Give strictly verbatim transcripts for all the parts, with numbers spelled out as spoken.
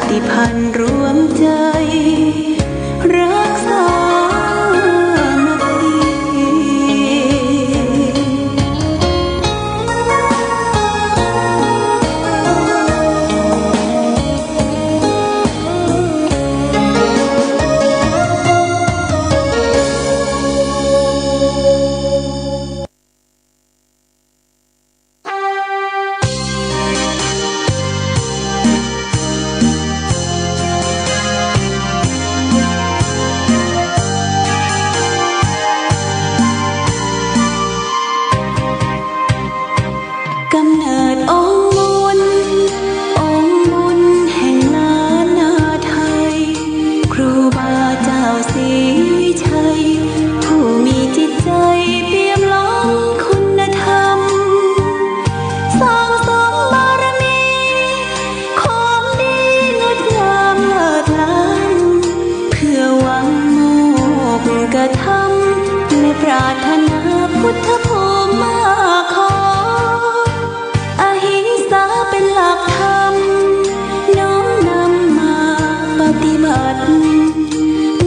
ติพันธ์รวมใจ๋ รักสามัคคี กำเนิดองค์บุญ องค์บุญแห่งล้านนาไทย ครูบาเจ้าศรีวิชัย ผู้มีจิตใจ๋เปี่ยมล้นคุณธรรม สั่งสมบารมี ความดีงดงามเลิศล้ำ เพื่อหวังโมกขธรรม และปรารถนาพุทธภูมิมาขอ อหิงสาเป็นหลักธรรม น้อมนำมาปฏิบัติ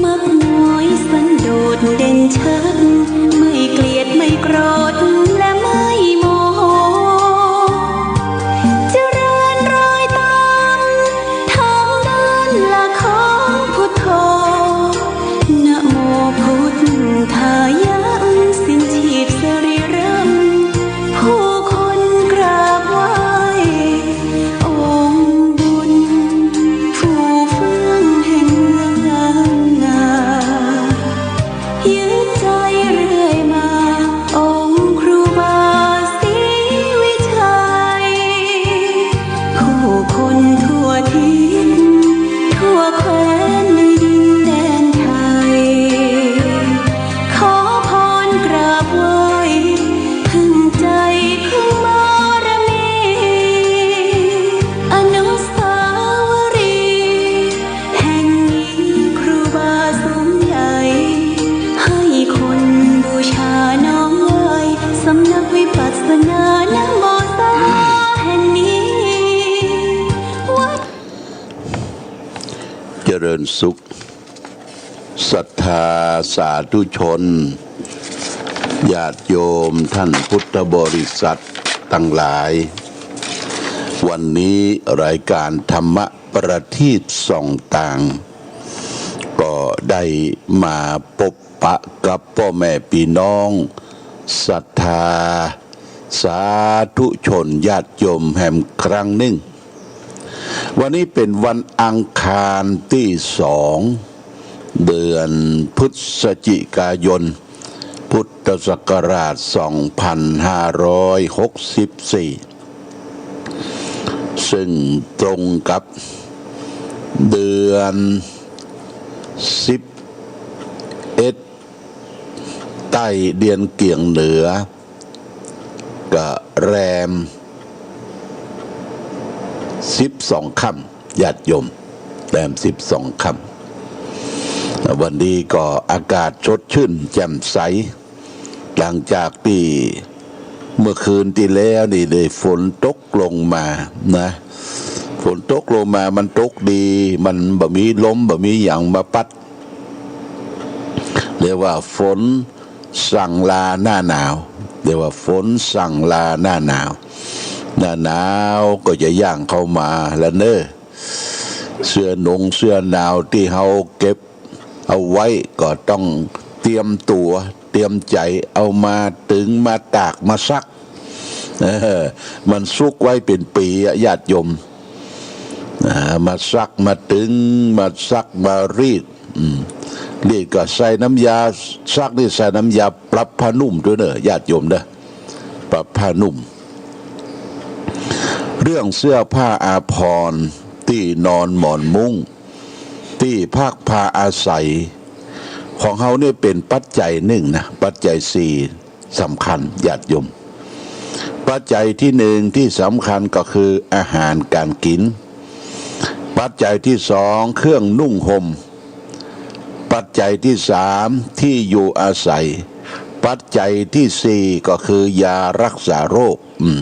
มักน้อยสันโดษเด่นชัด ไม่เกลียดไม่โกรธและไม่โมโห เจริญรอยตามทางด้านหลักของพุทโธ นะโมพุทธายะ สิ้นชีพสรีระ ผู้คนกราบไหว้ องค์บุญ ผู้เฟื่องแห่งเมืองงาม ยึดใจ๋เรื่อยมา องค์ครูบาศรีวิชัย ผู้คนทั่วทิศ ทั่วแคว้นในดินแดนไทย ขอพรกราบไหว้ พึ่งใจ๋พึ่งบารมี อนุสาวรีย์แห่งนี้ ครูบาสูงใหญ่ ให้คนบูชาน้อมไหว้ สำนักวิปัสสนานะโมสาแห่งนี้ วัด เจริญสุข ศรัทธาสาธุชน ญาติโยมท่านพุทธบริษัทตังหลาย วันนี้รายก๋านธรรมะประทีปส่องตาง ก็ได้มาปบปะกับป้อแม่ปี้น้อง ศรัทธาสาธุชนญาติโยมแหมครั้งนึ่ง วันนี้เป๋นวันอังคารตี้สอง เดือนพฤศจิกายน พุทธศักราชสองพันห้าร้อยหกสิบสี่ ซึ่งตรงกับเดือนสิบเอ็ด ใต้เดือนเกี่ยงเหนือ ก็แรมสิบสองค่ำ ญาติโยม แรมสิบสองค่ำ วันนี้ก็อากาศสดชื่นแจ่มใส หลังจากตี้เมื่อคืนตี้แล้วนี่ได้ฝนตกลงมานะ ฝนตกลงมามันตกดี มันบ่มีลมบ่มีหยังมาปั๊ด เรียกว่าฝนสั่งลาหน้าหนาว เรียกว่าฝนสั่งลาหน้าหนาว หน้าหนาวก็จะย่างเข้ามาแล้วเน้อ เสื้อหนงเสื้อหนาวตี้เฮาเก็บเอาไว้ก็ต้องเตรียมตั๋ว เตรียมใจ๋เอามาตึงมาตากมาซัก เออ มันซุกไว้เป๋นปี๋อะ ญาติโยม อ่า มาซักมาตึง มาซักมารีด อืม รีดก็ใส่น้ำยา ซักนี่ใส่น้ำยาปรับผ้านุ่มตวยเน้อ ญาติโยมเน้อ ปรับผ้านุ่ม เรื่องเสื้อผ้าอาภรณ์ ตี้นอนหมอนมุ้ง ตี้พักพาอาศัย ของเฮานี่เป๋นปัจจัยนึ่งนะ ปัจจัยสี่สำคัญ ญาติโยม ปัจจัยตี้นึ่งตี้สำคัญก็คืออาหารก๋านกิ๋น ปัจจัยตี้สองเครื่องนุ่งห่ม ปัจจัยตี้สามตี้อยู่อาศัย ปัจจัยตี้สี่ก็คือยารักษาโรค อืม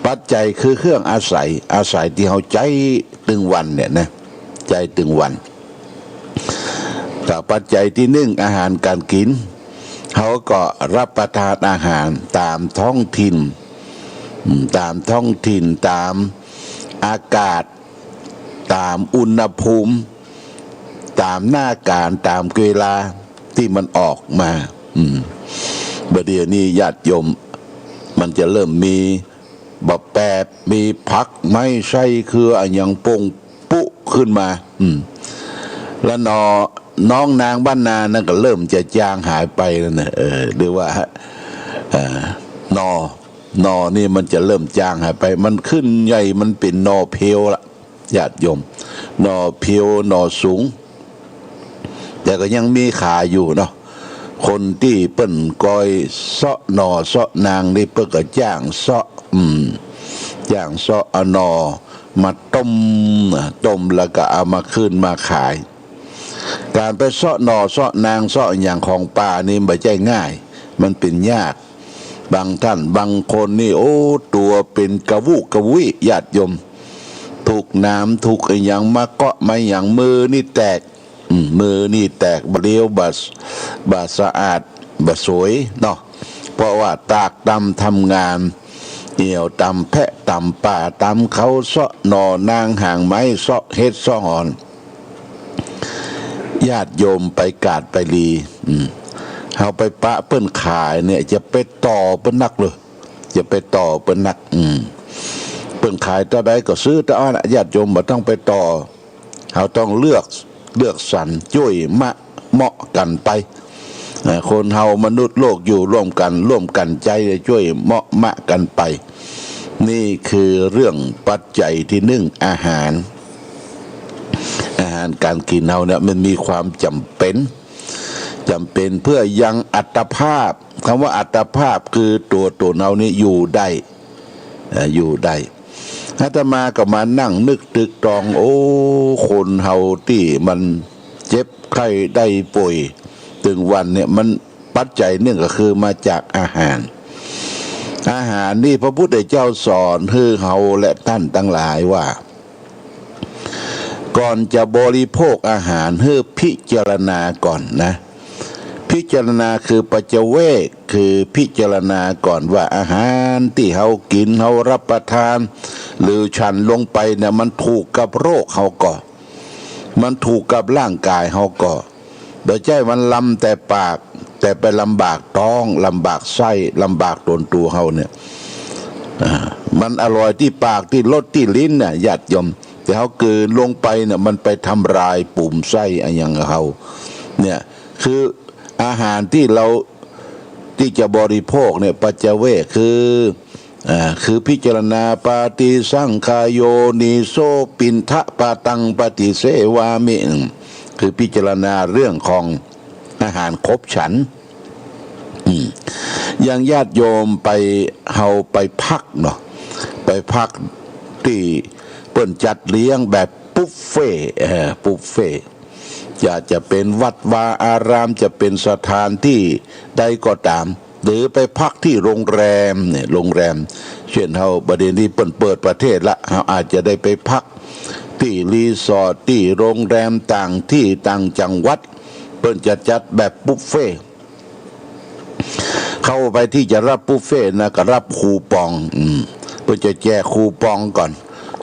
ปัจจัยคือเครื่องอาศัย อาศัยตี้เฮาใจ๊ตึงวันเนี่ยนะ จัยตึงวัน ก็ปัจจัยตี้นึ่ง อาหารก๋านกิ๋น เฮาก็ฮับประทานอาหารต๋ามท้องถิ่น อืม ต๋ามท้องถิ่น ต๋ามอากาศ ต๋ามอุณหภูมิ ต๋ามหน้าก๋าน ต๋ามเวลาตี้มันออกมา อืม บ่าเดี่ยวนี้ญาติโยม มันจะเริ่มมี บ่าแปบ มีผักไม้ไส้เคืออะหยังป่งปุ๊ขึ้นมา อืม แล้วหน่อ น้องนางบ้านนานั่นก็เริ่มจะจางหายไปแล้วนะ เออ หรือว่า เอ่อ หน่อ หน่อนี่มันจะเริ่มจางหายไป มันขึ้นใหญ่ มันเป๋นหน่อเพวละ ญาติโยม หน่อเพว หน่อสูง แต่ก็ยังมีขายอยู่เนาะ คนตี้เปิ้นกอยเซาะหน่อเซาะนางนี่ เปิ้นก็จ้างเซาะ อืม จ้างเซาะเอาหน่อมาต้มนะ ต้มแล้วก็เอามาขึ้นมาขาย ก๋านไปเซาะหน่อเซาะนางเซาะอะหยังของป่านี่บ่ใจ้ง่าย มันเป๋นยาก บางต้านบางคนนี่ โอ้ ตั๋วเป๋นกะวุกะวิ ญาติโยม ถูกหนามถูกอะหยังมาเกาะมาหยัง มือนี่แตก อืม มือนี่แตก บ่าเลียว บ่า บ่าสะอาด บ่าสวยเนาะ เพราะว่าตากตำทำงาน เอี่ยวตำแพะตำป่า ตำเขา เซาะหน่อนางหางไม้ เซาะเห็ดเซาะหอน ญาติโยมไปกาดไปลี อืม เฮาไปปะเปิ้นขายเนี่ย จะไปต่อเปิ้นนักเลย จะไปต่อเปิ้นนัก อืม เปิ้นขายเต้าใดก็ซื้อเต้าอั้นน่ะ ญาติโยมบ่ต้องไปต่อ เฮาต้องเลือก เลือกสรร จ้วยมะ เหมาะกั๋นไป เอ่อ คนเฮามนุษย์โลกอยู่ร่วมกั๋น ร่วมกั๋นใจ๊ จ้วยเหมาะมะกั๋นไป นี่คือเรื่องปัจจัยตี้นึ่ง อาหาร อาหารก๋านกิ๋นเฮาเนี่ย มันมีความจ๋ำเป๋น จ๋ำเป๋นเปื้อยังอัตภาพ กำว่าอัตภาพคือตั๋วต๋นเฮานี่อยู่ได้ เอ่อ อยู่ได้ อาตมาก็มานั่งนึกตึกตอง โอ้ คนเฮาตี้มันเจ็บไข้ได้ป่วย ตึงวันเนี่ย มันปัจจัยนึ่งก็คือมาจากอาหาร อาหารนี่พระพุทธเจ้าสอนหื้อเฮาและต้านตังหลายว่า ก่อนจะบริโภคอาหาร หื้อพิจารณาก่อนนะ พิจารณาคือปัจจเวก คือพิจารณาก่อนว่าอาหารตี้เฮากิ๋น เฮาฮับประทาน หรือฉันลงไปเนี่ย มันถูกกับโรคเฮาก่อ มันถูกกับร่างก๋ายเฮาก่อ บ่ใจ้มันลำแต่ปาก แต่ไปลำบากต๊อง ลำบากไส้ ลำบากต๋นตั๋วเฮาเนี่ย อ่า มันอร่อยตี้ปาก ตี้รส ตี้ลิ้นน่ะ ญาติโยม แต่เฮากืนลงไปเนี่ย มันไปทำลายปุ๋มไส้อะหยังเฮา เนี่ย คืออาหารตี้เฮา ตี้จะบริโภคเนี่ย ปัจจเวก คือ อ่า คือพิจารณา ปาฏิสังขายโยนิโส ปิณฑะปาตังปฏิเสวามิ อืม คือพิจารณาเรื่องของอาหารคบฉัน อืม อย่างญาติโยมไป เฮาไปพักเนาะ ไปพักตี้เปิ้นจัดเลี้ยงแบบบุฟเฟ่ต์ เอ่อ บุฟเฟ่ต์ จะ จะเป๋นวัดวาอาราม จะเป๋นสถานตี้ใดก็ต๋าม หรือไปพักตี้โรงแรมเนี่ย โรงแรม เช่นเฮาบ่าเดี่ยวนี้เปิ้นเปิดประเทศละ เฮาอาจจะได้ไปพักตี้รีสอร์ท ตี้โรงแรมต่างตี้ต่างจังหวัด เปิ้นจะจัดแบบบุฟเฟ่ต์ เข้าไปตี้จะฮับบุฟเฟ่ต์นะ ก็ฮับคูปอง อืม เปิ้นจะแจกคูปองก่อน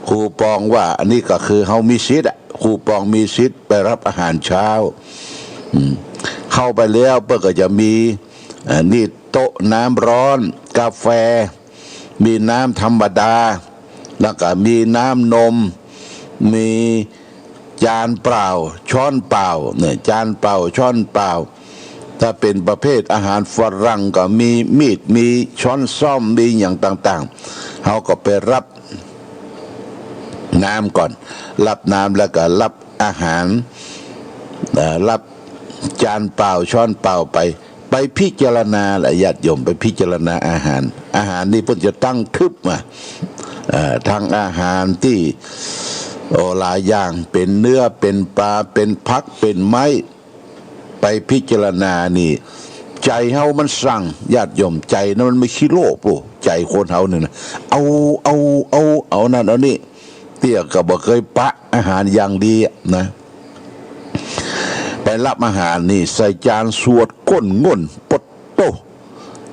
คูปองว่าอันนี้ก็คือเฮามีสิทธิ์อะ คูปองมีสิทธิ์ไปฮับอาหารเช้า อืม เข้าไปแล้วเปิ้นก็จะมี อ่า นี่โต๊ะน้ำร้อน กาแฟ มีน้ำธรรมดา แล้วก็มีน้ำนม มีจานเปล่า ช้อนเปล่า เนี่ย จานเปล่า ช้อนเปล่า ถ้าเป๋นประเภทอาหารฝรั่งก็มีมีด มีช้อนส้อม มีอะหยังต่างๆ เฮาก็ไปฮับน้ำก่อน ฮับน้ำแล้วก็ฮับอาหาร เอ่อ ฮับจานเปล่า ช้อนเปล่าไป ไปพิจารณาแหละ ญาติโยม ไปพิจารณาอาหาร อาหารนี่เปิ้นจะตั้งทึบมา เอ่อ ทั้งอาหารตี้ โอ้ หลายอย่าง เป๋นเนื้อ เป๋นปลา เป๋นผัก เป๋นไม้ ไปพิจารณานี่ ใจ๋เฮามันสั่ง ญาติโยม ใจ๋นั้นมันไม่ขี้โลภ โอ้ ใจ๋คนเฮานี่นะ เอา เอา เอา เอานั่นเอานี่ เตี้ยก็บ่เกยปะ อาหารอย่างดีอะนะ ไปฮับอาหารนี่ใส่จานสวดก้นง่น ปดโต้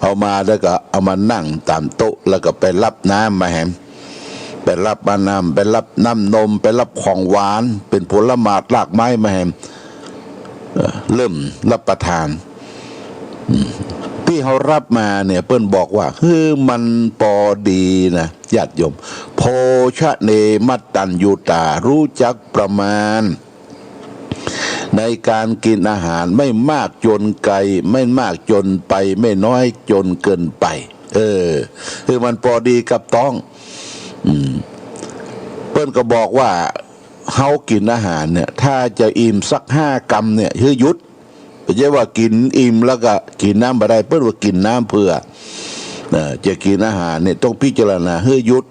เอามาแล้วก็เอามานั่งต๋ามโต๊ะ แล้วก็ไปฮับน้ำมาแหม ไปฮับมาน้ำ ไปฮับน้ำนม ไปฮับของหวาน เป๋นผลหมากรากไม้มาแหม เอ่อ เริ่มฮับประทาน อืม ตี้เฮาฮับมาเนี่ย เปิ้นบอกว่า หื้อมันปอดีนะ ญาติโยม โภชเน มัตตัญญูตา รู้จักประมาณ ในก๋านกิ๋นอาหาร ไม่มากจ๋นไก ไม่มากจ๋นไป ไม่น้อยจ๋นเกินไป เออ หื้อมันปอดีกับต๊อง อืม เปิ้นก็บอกว่า เฮากิ๋นอาหารเนี่ย ถ้าจะอิ่มสักห้ากำเนี่ย หื้อหยุด บ่ใจ้ว่ากิ๋นอิ่มแล้วก็กิ๋นน้ำบ่ได้ เปิ้นว่ากิ๋นน้ำเผื่อ เอ่อ จะกิ๋นอาหารเนี่ย ต้องพิจารณาหื้อหยุด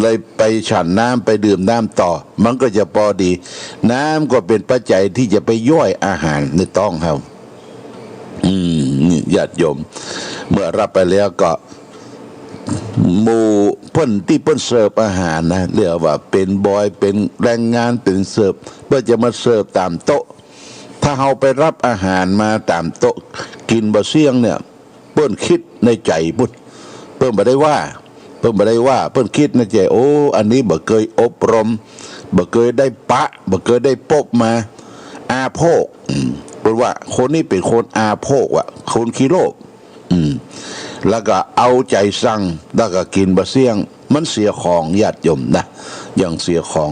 เลยไปฉันน้ำ ไปดื่มน้ำต่อ มันก็จะปอดี น้ำก็เป๋นปัจจัยตี้จะไปย่อยอาหารในต๊องเฮา อืม นี่ญาติโยม เมื่อฮับไปแล้วก็ หมู่เปิ้นตี้เปิ้นเสิร์ฟอาหารนะ เรียกว่าเป๋นบอย เป๋นแรงงาน เป๋นเสิร์ฟ เปิ้นจะมาเสิร์ฟต๋ามโต๊ะ ถ้าเฮาไปฮับอาหารมาต๋ามโต๊ะ กิ๋นบ่เสี้ยงเนี่ย เปิ้นกึ๊ดในใจ๋ปุ้น เปิ้นบ่ได้ว่า เปิ้นบ่ได้ว่า เปิ้นกึ๊ดในใจ๋ โอ้ อันนี้บ่เกยอบรม บ่เกยได้ปะ บ่เกยได้ปบมา อาโภค อืม เปิ้นว่าคนนี้เป๋นคนอาโภคว่ะ คนขี้โลภ อืม แล้วก็เอาใจ๋สั่ง แล้วก็กิ๋นบ่เสี้ยง มันเสียของ ญาติโยมนะ อย่างเสียของ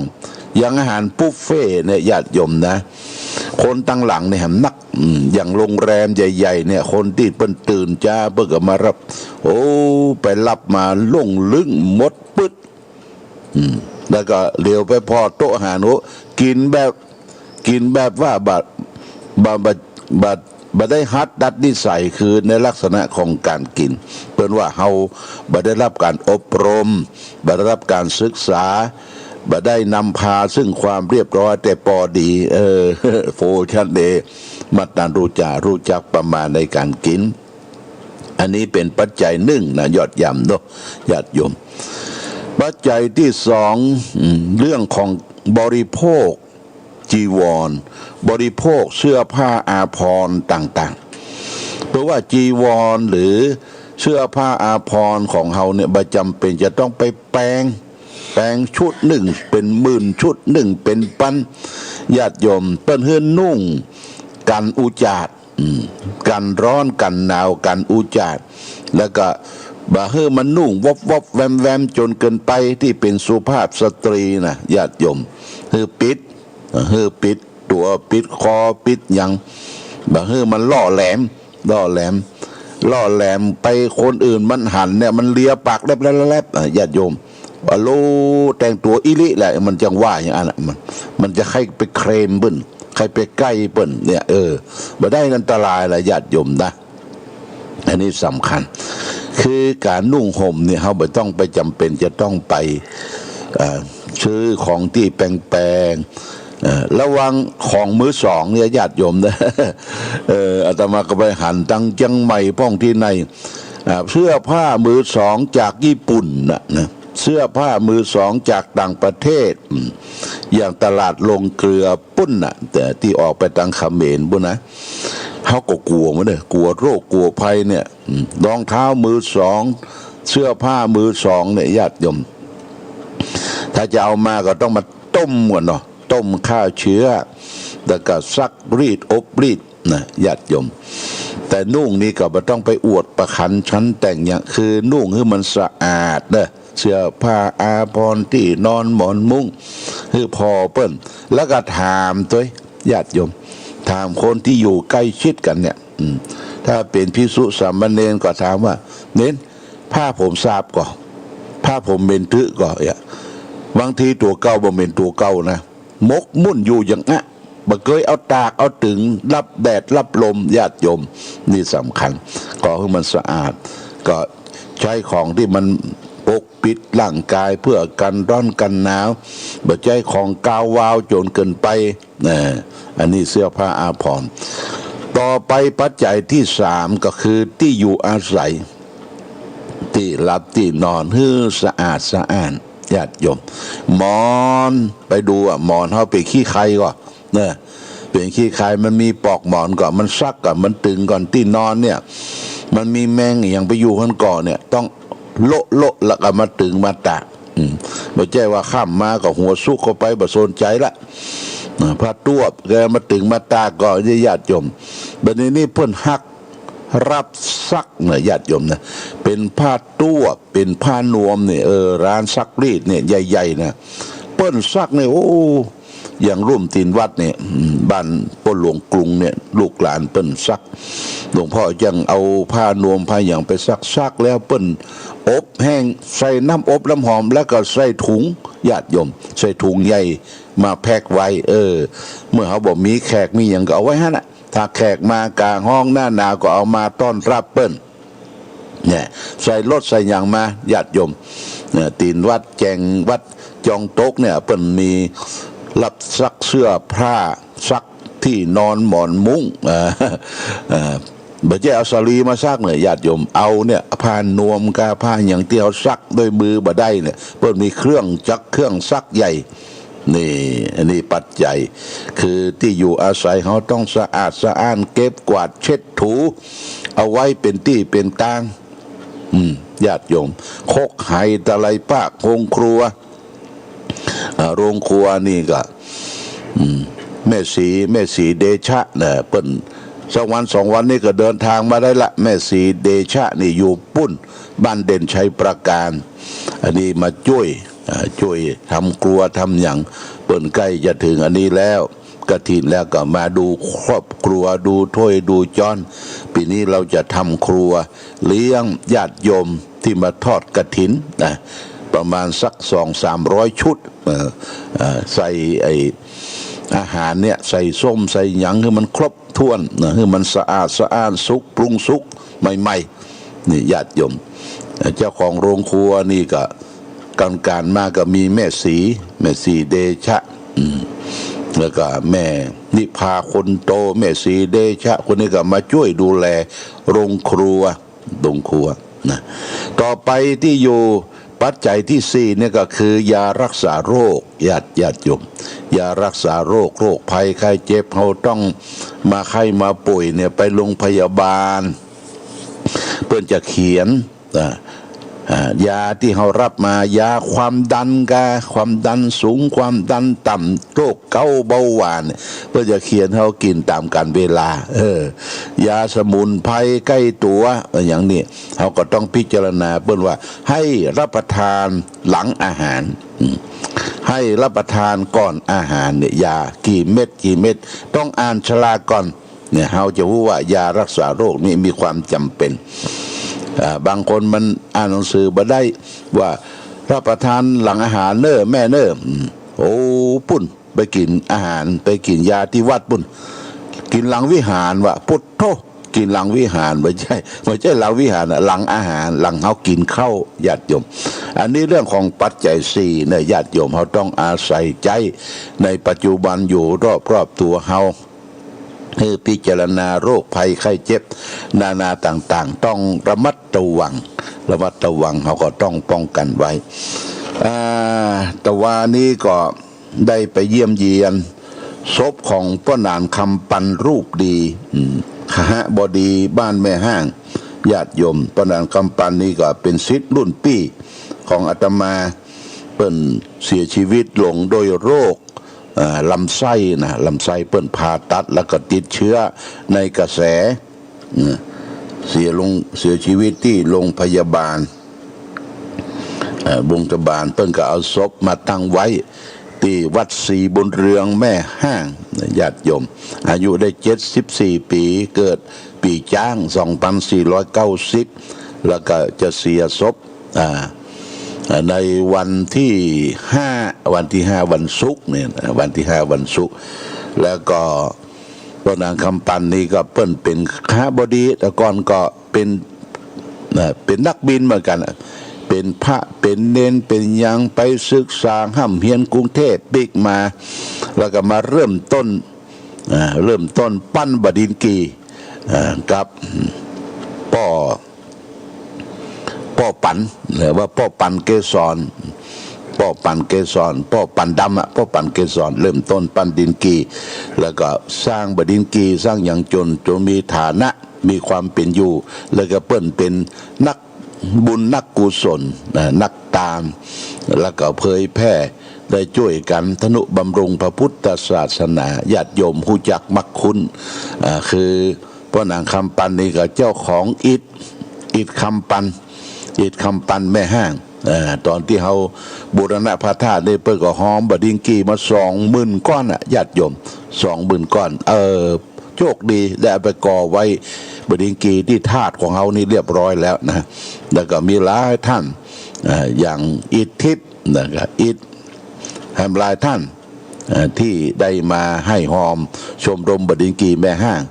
อย่างอาหารบุฟเฟ่ต์เนี่ย ญาติโยมนะ คนตังหลังเนี่ยแหมนัก อืม อย่างโรงแรมใหญ่ๆ เนี่ย คนตี้เปิ้นตื่นจ๊า เปิ้นก็มาฮับ โอ้ ไปฮับมาล่วงลึ้งหมดปึ๊ด อืม แล้วก็เหลียวไปผ่อโต๊ะอาหาร โอ้ กิ๋นแบบ กิ๋นแบบว่าบ่ บ่ บ่ บ่ บ่ได้หัดดัดนิสัย คือในลักษณะของก๋านกิ๋น เปิ้นว่าเฮาบ่ได้ฮับก๋านอบรม บ่ได้ฮับก๋านศึกษา บ่ได้นำพาซึ่งความเรียบร้อย แต่ปอดี เออ โภชเน มัตตัญญูตา รู้จักประมาณในก๋านกิ๋น อันนี้เป๋นปัจจัยนึ่งนะ ยอดเยี่ยมเนาะ ญาติโยม ปัจจัยตี้สอง อืม เรื่องของบริโภคจีวร บริโภคเสื้อผ้าอาภรณ์ต่างๆ เพราะว่าจีวรหรือเสื้อผ้าอาภรณ์ของเฮาเนี่ย บ่จ๋ำเป๋นจะต้องไปแป๋ง แป๋งชุดนึ่งเป๋นหมื่น ชุดนึ่งเป๋นปัน ญาติโยม เปิ้นหื้อนุ่งกั๋นอุจจาระ อืม กั๋นฮ้อน กั๋นหนาว กั๋นอุจจาระ แล้วก็บ่หื้อมันนุ่งวบๆ แวมๆ จ๋นเกินไป ตี้เป๋นสุภาพสตรีนะ ญาติโยม หื้อปิด หื้อปิดตั๋ว ปิดคอ ปิดหยัง บ่หื้อมันล่อแหลม ล่อแหลม ล่อแหลมไป คนอื่นมันหันเนี่ย มันเลียปากแลบๆ ๆ อ่ะ ญาติโยม อะโล แต่งตั๋วอี้ลิแหละ มันจังว่าอย่างอั้นน่ะ มัน มันจะใค่ไปเคลมเปิ้น ใค่ไปใก้เปิ้นเนี่ย เออ บ่ได้ อันตรายละ ญาติโยมนะ อันนี้สำคัญ คือก๋านนุ่งห่มเนี่ย เฮาบ่ต้องไปจ๋ำเป๋นจะต้องไป เอ่อ ซื้อของตี้แปงๆ เอ่อ ระวังของมือสองเนี่ย ญาติโยมนะ เออ อาตมาก็ไปหันตังเจียงใหม่พ่องตี้ไหน อ่า เสื้อผ้ามือสองจากญี่ปุ่นน่ะนะ เสื้อผ้ามือสองจากต่างประเทศ อืม อย่างตลาดโรงเกลือปุ้นน่ะ แต่ตี้ออกไปตังเขมรปุ้นนะ เฮาก็กั๋วเหมือนเด้อ กั๋วโรค กั๋วภัยเนี่ย อืม รองเท้ามือสอง เสื้อผ้ามือสองเนี่ย ญาติโยม ถ้าจะเอามาก็ต้องมาต้มก่อนเนาะ ต้มฆ่าเชื้อ แล้วก็ซักรีดอบรีด นะ ญาติโยม แต่นุ่งนี่ก็บ่ต้องไปอวดประคันฉันแต่งหยัง คือนุ่งหื้อมันสะอาดเด้อ เสื้อผ้าอาภรณ์ ตี้นอนหมอนมุ้ง หื้อผ่อเปิ้น แล้วก็ถามตวย ญาติโยม ถามคนตี้อยู่ใก้ชิดกั๋นเนี่ย อืม ถ้าเป๋นภิกษุสามเณรก็ถามว่า เณร ผ้าผมสาบก่อ ผ้าผมเหม็นตึ๊ก่อ เนี่ย บางทีตั๋วเก่าบ่เหม็นตั๋วเก่านะ หมกมุ่นอยู่อย่างอะ บ่เกยเอาตากเอาตึง รับแดดรับลม ญาติโยม นี่สำคัญ ก็หื้อมันสะอาด ก็ใจ๊ของตี้มันปกปิดร่างกายเพื่อกั๋นฮ้อนกั๋นหนาว บ่ใจ๊ของกาววาวจ๋นเกินไป นะ อันนี้เสื้อผ้าอาภรณ์ ต่อไปปัจจัยตี้สามก็คือตี้อยู่อาศัย ตี้หลับตี้นอนหื้อสะอาดสะอ้าน ญาติโยม หมอน ไปดูอะ หมอนเฮาเป๋นขี้ใคก่อ เน่อ เป๋นขี้ใค มันมีปอกหมอนก่อ มันซักก่อ มันตึงก่อ ตี้นอนเนี่ย มันมีแมงอะหยังไปอยู่หั้นก่อเนี่ย ต้องโละโละแล้วก็มาตึงมาตาก อืม บ่ใจ้ว่าค่ำมาก็หัวสุกเข้าไป บ่สนใจ๋ละ อ่า ผ้าตวบก็มาตึงมาตากก่อ ญาติโยม บัดนี้นี่เปิ้นฮัก ฮับซักเน่อ ญาติโยมเน่อ เป๋นผ้าตวบ เป๋นผ้านวมเนี่ย เออ ร้านซักรีดเนี่ย ใหญ่ๆ นะ เปิ้นซักเนี่ย โอ้ อย่างลุ่มตีนวัดเนี่ย อืม บ้านป้อหลวงกรุงเนี่ย ลูกหลานเปิ้นซัก หลวงพ่อยังเอาผ้านวมผ้าหยังไปซัก ซักแล้วเปิ้นอบแห้ง ใส่น้ำอบน้ำหอม แล้วก็ใส่ถุง ญาติโยม ใส่ถุงใหญ่มาแพ็คไว้ เออ เมื่อเฮาบ่มีแขกมีหยังก็เอาไว้หั้นน่ะ ถ้าแขกมากลางฮ้องหน้าหนาวก็เอามาต้อนฮับเปิ้น เนี่ย ใส่รถใส่หยังมา ญาติโยม เนี่ย ตีนวัดแจ้งวัดจองตกเนี่ย เปิ้นมีฮับซักเสื้อผ้า ซักตี้นอนหมอนมุ้ง อ่า อ่า บ่ใจ้เอาสาลีมาซักเน่อ ญาติโยม เอาเนี่ย ผ้านวมก้า ผ้าหยังตี้เฮาซักด้วยมือบ่ได้เนี่ย เปิ้นมีเครื่องจักรเครื่องซักใหญ่ นี่ อันนี้ปัจจัย คือตี้อยู่อาศัยเฮาต้องสะอาดสะอ้าน เก็บกวาดเช็ดถู เอาไว้เป๋นตี้เป๋นตาง อืม ญาติโยม คกไหตะไลปาก โฮงครัว อ่า โฮงครัวนี่ก็ อืม แม่ศรี แม่ศรีเดชะเน่อ เปิ้น สักวันสองวันนี่ก็เดินทางมาได้ละ แม่ศรีเดชะนี่อยู่ปุ้น บ้านเด่นชัยปราการ อันนี้มาจ้วย อ่า จ้วยทำครัวทำหยัง เปิ้นใก้จะเถิงอันนี้แล้ว กฐินแล้วก็มาดูครอบครัว ดูถ้วยดูจ๊อน ปี๋นี้เฮาจะทำครัวเลี้ยงญาติโยมตี้มาทอดกฐินนะ ประมาณสักสองสามร้อยชุด เอ่อ เอ่อ ใส่ไอ้อาหารเนี่ย ใส่ส้มใส่หยังหื้อมันครบถ้วนนะ หื้อมันสะอาดสะอ้าน สุกปรุงสุกใหม่ๆ นี่ญาติโยม เจ้าของโฮงครัวนี่ก็ ก๋านก๋านมาก็มีแม่ศรี แม่ศรีเดชะ อืม แล้วก็แม่นิพาคนโต แม่ศรีเดชะ คนนี้ก็มาจ้วยดูแลโฮงครัว โฮงครัวนะ ต่อไปตี้อยู่ปัจจัยตี้สี่เนี่ยก็คือยาฮักษาโรค ญาติ ญาติโยม ยาฮักษาโรค โรคภัยไข้เจ็บ เฮาต้องมาไข้มาป่วยเนี่ย ไปโฮงพยาบาล เปิ้นจะเขียน อ่า อ่า ยาตี้เฮาฮับมา ยาความดันก้า ความดันสูง ความดันต่ำ โรคเกาต์เบาหวาน เปิ้นจะเขียนเฮากิ๋นต๋ามก๋าลเวลา เออ ยาสมุนไพรใก้ตั๋ว อย่างนี้ เฮาก็ต้องพิจารณา เปิ้นว่าให้ฮับประทานหลังอาหาร อืม ให้ฮับประทานก่อนอาหารเนี่ย ยากี่เม็ด กี่เม็ด ต้องอ่านฉลากก่อน เนี่ย เฮาจะฮู้ว่ายาฮักษาโรคนี้มีความจ๋ำเป๋น อ่า บางคนมันอ่านหนังสือบ่ได้ ว่าฮับประทานหลังอาหารเน่อแม่เน่อ อืม โอ้ ปุ้น ไปกิ๋นอาหาร ไปกิ๋นยาตี้วัดปุ้น กิ๋นหลังวิหารว่ะ ปุดโธ กิ๋นหลังวิหาร บ่ใจ้ บ่ใจ้หลังวิหารน่ะ หลังอาหาร หลังเฮากิ๋นข้าว ญาติโยม อันนี้เรื่องของปัจจัยสี่เน่อ ญาติโยม เฮาต้องอาศัยใจ๊ในปัจจุบันอยู่รอบๆ ตั๋วเฮา หื้อพิจารณาโรคภัยไข้เจ็บนานาต่างๆ ต้องระมัดระวัง ระมัดระวัง เฮาก็ต้องป้องกันไว้ อ่า ตะวานี้ก็ได้ไปเยี่ยมเยียนศพของป้อหนานคำปันรูปดี อืม คหบดีบ้านแม่ห้าง ญาติโยม ป้อหนานคำปันนี่ก็เป๋นศิษย์รุ่นปี้ของอาตมา เปิ้นเสียชีวิตลงโดยโรค เอ่อ ลำไส้นะ ลำไส้เปิ้นผ่าตัดแล้วก็ติดเชื้อในกระแส เอ่อ เสียลง เสียชีวิตตี้โฮงพยาบาล เอ่อ โฮงพยาบาล เปิ้นก็เอาศพมาตั้งไว้ตี้วัดศรีบุญเรืองแม่ห้าง ญาติโยม อายุได้เจ็ดสิบสี่ปี๋ เกิดปี๋จ๊าง สองพันสี่ร้อยเก้าสิบ แล้วก็จะเสียศพ อ่า ในวันตี้ห้า วันตี้ห้า วันศุกร์เนี่ยนะ วันตี้ห้า วันศุกร์ แล้วก็ป้อหนานคำปันนี่ก็เปิ้นเป๋นคหบดี แต่ก่อนก็เป๋น นะ เป๋นนักบินเหมือนกั๋นน่ะ เป๋นพระ เป๋นเณร เป๋นหยัง ไปศึกษาฮ่ำเฮียนกรุงเทพฯ ปิ๊กมา แล้วก็มาเริ่มต้น อ่า เริ่มต้นปั้นบ่าดินกี่ อ่า กับป้อ ป้อปัน เรียกว่าป้อปันเกสร ป้อปั่นเกสร ป้อปั่นดำอะ ป้อปั่นเกสร เริ่มต้นปั่นดินกี่ แล้วก็สร้างบ่าดินกี่ สร้างหยังจ๋น จ๋นมีฐานะ มีความเป๋นอยู่ แล้วก็เปิ้นเป๋นนักบุญนักกุศล นะ นักตาน แล้วก็เผยแผ่ ได้จ้วยกั๋นทะนุบำรุงพระพุทธศาสนา ญาติโยมฮู้จักมักคุ้น อ่า คือป้อนางคำปันนี่ก็เจ้าของอิฐ อิฐคำปัน อิฐคำปันแม่ฮ้าง อ่า ต๋อนตี้เฮาบูรณะพระธาตุนี่ เปิ้นก็ฮอมบ่าดินกี่มาสองหมื่นก้อนอะ ญาติโยม สองหมื่นก้อน เออ โชคดีได้เอาไปก่อไว้บ่าดินกี่ตี้ธาตุของเฮานี่เรียบร้อยแล้วนะ แล้วก็มีหลายท่าน อ่า อย่างอิฐทิพย์ แล้วก็อิฐแหมหลายท่าน เอ่อ ตี้ได้มาไห้ฮอมชมรมบ่าดินกี่แม่ฮ้าง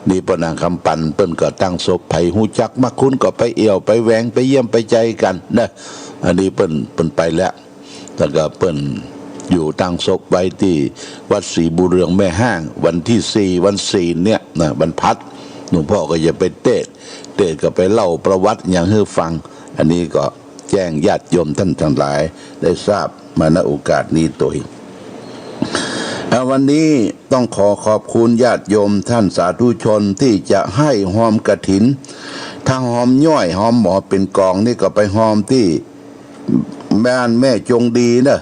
นี่ป้อนางคำปันเปิ้นก็ตั้งศพ ใผฮู้จักมักคุ้นก็ไปเอี่ยวไปแหวงไปเยี่ยมไปใจ๋กั๋นนะ อันนี้เปิ้น เปิ้นไปแล้ว แล้วก็เปิ้นอยู่ตั้งศพไว้ตี้วัดศรีบุญเรืองแม่ฮ้าง วันตี้สี่ วันศีลเนี่ยนะ วันพฤหัส หลวงพ่อก็จะไปเตสน์ เตสน์ก็ไปเล่าประวัติหยังหื้อฟัง อันนี้ก็ แจ้งญาติโยมท่านทั้งหลายได้ทราบมา ณ โอกาสนี้ตวย อ่า วันนี้ต้องขอขอบคุณญาติโยมท่านสาธุชนตี้จะไห้ฮอมกฐิน ถ้าฮอมย่อยฮอมบ่เป๋นก๋องนี่ก็ไปฮอมตี้บ้านแม่จงดีเนอะ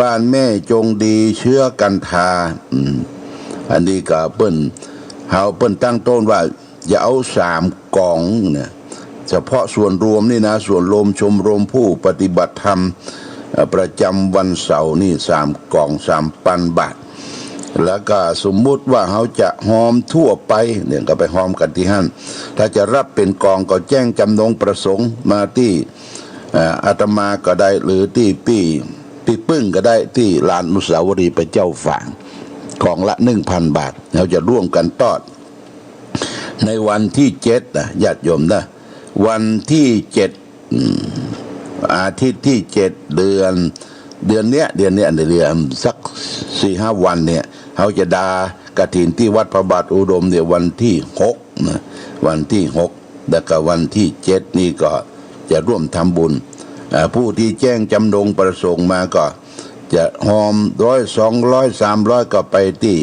บ้านแม่จงดีเชื้อกันทา อืม อันนี้ก็เปิ้น เฮาเปิ้นตั้งต้นว่า จะเอาสามก๋องเนี่ย เฉพาะส่วนรวมนี่นะ ส่วนรวมชมรมผู้ปฏิบัติธรรม เอ่อ ประจ๋ำวันเสาร์นี่สามก๋อง สามปันบาท แล้วก็สมมุติว่าเฮาจะฮอมทั่วไปเนี่ย ก็ไปฮอมกั๋นตี้หั้น ถ้าจะฮับเป๋นก๋องก็แจ้งจำนงประสงค์มาตี้ เอ่อ อาตมาก็ได้ หรือตี้ปี้ ปี้ปึ้งก็ได้ ตี้ลานอนุสาวรีย์พระเจ้าฝาง ก๋องละหนึ่งปันบาท เฮาจะร่วมกั๋นตอด ในวันตี้เจ็ดนะ ญาติโยมนะ วันตี้เจ็ด อืม อาทิตย์ตี้เจ็ด เดือน เดือนเนี้ย เดือนเนี้ย เดือนสักสี่ห้าวันเนี่ย เฮาจะดากฐินตี้วัดพระบาทอุดมเนี่ย วันตี้หกนะ วันตี้หก แล้วก็วันตี้เจ็ดนี่ก็จะร่วมทำบุญ อ่า ผู้ตี้แจ้งจำนงประสงค์มาก็จะฮอมร้อย สองร้อย สามร้อย ก็ไปตี้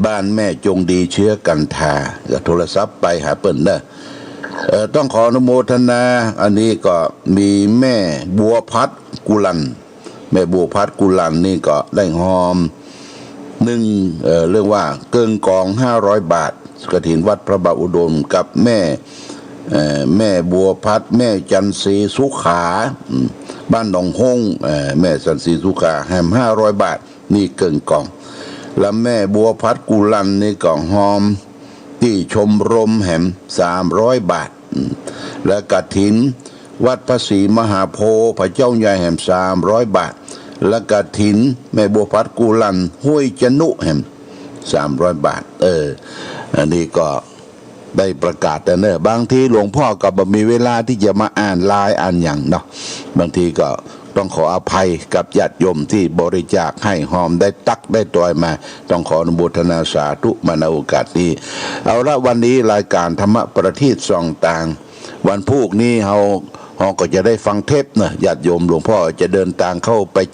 บ้านแม่จงดีเชื้อกันทา ก็โทรศัพท์ไปหาเปิ้นเนอะ เอ่อ ต้องขออนุโมทนา อันนี้ก็มีแม่บัวพัดกุลัน แม่บัวพัดกุลันนี่ก็ได้ฮอมนึ่ง เอ่อ เรียกว่าเกิ่งก๋องห้าร้อยบาท กฐินวัดพระบาทอุดม กับแม่ เอ่อ แม่บัวพัด แม่จันทร์ศรีสุขา อืม บ้านหนองฮง เอ่อ แม่จันทร์ศรีสุขา แหมห้าร้อยบาท นี่เกิ่งก๋อง แล้วแม่บัวพัดกุลันนี่ก็ฮอมตี้ชมรมแหมสามร้อยบาท อืม แล้วกฐินวัดพระศรีมหาโพธิ์พระเจ้าใหญ่แหมสามร้อยบาท แล้วกฐินแม่บัวพัดกุลันห้วยจนุแหมสามร้อยบาท เออ อันนี้ก็ ได้ประกาศแล้วเนอะ บางทีหลวงพ่อก็บ่มีเวลาตี้จะมาอ่านลายอ่านหยังเนาะ บางทีก็ต้องขออภัยกับญาติโยมตี้บริจาคไห้ฮอมได้ตั๊กได้ตวยมา ต้องขออนุโมทนาสาธุมา ณ โอกาสนี้ เอาละ วันนี้รายการธรรรมประทีปส่องตาง วันพูกนี้เฮา เฮาก็จะได้ฟังเทปเนอะ ญาติโยม หลวงพ่อจะเดินตางเข้าไป